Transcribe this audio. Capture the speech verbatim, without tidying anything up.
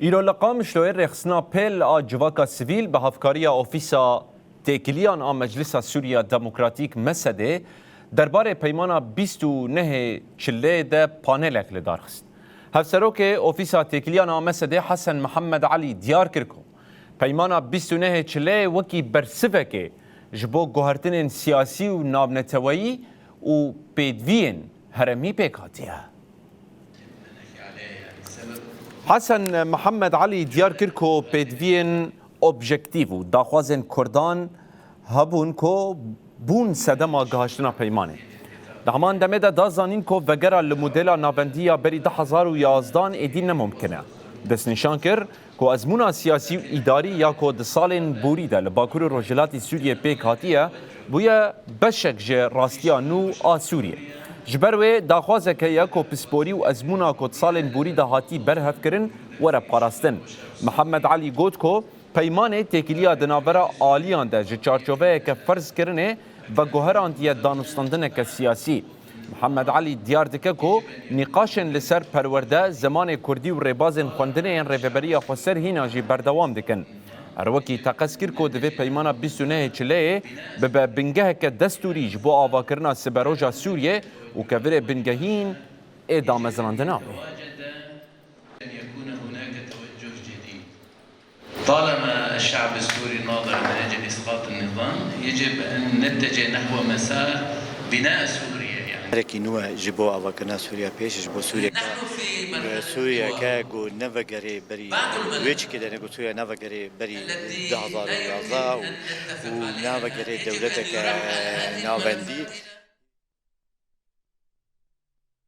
Îro li Qamişloyê rêxistina pêl a civaka sivîl bi hevkariya Ofîsa Têkiliyan a Meclisa Sûriya Demokratîk, mesedê, derbarê peymana bîst û nehê Çileyê de panelek li dar xist. Hevserokê Ofîsa Têkiliyan a mesedê Hesen Mihemed Elî diyar kir ku peymana bîst û nehê Çileyê wekî bersivekê ji bo guhertinên siyasî û navneteweyî û pêdiviyên herêmî pêk hatiye. Hesen Mihemed Elî diyar kir ku pêdiviyên objektîf û daxwazên Kurdan hebûn ku bûn sedema gihiştina peymanê. Di heman demê de da zanîn ku vegera li modela navendî ya berî du hezar û yazdan êdî ne mumkin e. Destnîşan kir ku ezmûna siyasî û îdarî ya ku di salên borî de li Bakur û Rojhilatê Sûriyê pêk hatiye, bûye beşek ji rastiya nû a Sûriyê. Ji ber wê daxwazek heye ku pisporî û ezmûna ku di salên borî de hatî berhevkirin were parastin. Mihemed Elî got ku peymanê têkiliya di navbera aliyan de ji çarçoveyeke ferzkirinê veguherandiye danûstandineke siyasî. Mihemed Elî diyar dike ku nîqaşên li ser perwerde, zimanê kurdî û rêbazên xwendinê yên Rêveberiya Xweser hîna jî berdewam dikin. Her wekî teqez kir ku divê peymana bîst û nehê Çileyê bibe bingeheke destûrî ji bo avakirina siberoja Sûriyê û kevirê bingehîn ê damezinandina wê. أن يكون هناك توجه جديد. طالما الشعب السوري ناظر من أجل إسقاط النظام، يجب أن نتجه نحو مسار بناء سوريا، يعني. Carekî nû e ji bo avakirina Sûriya pêş, ji bo Sûriyeke, نحن في مرحلة Sûriyeke ku nevegerê berî, wê çikê de ne ku Sûriya nevegerê berî du hezar û yazdeh û, û nevegerê dewleteke navendî.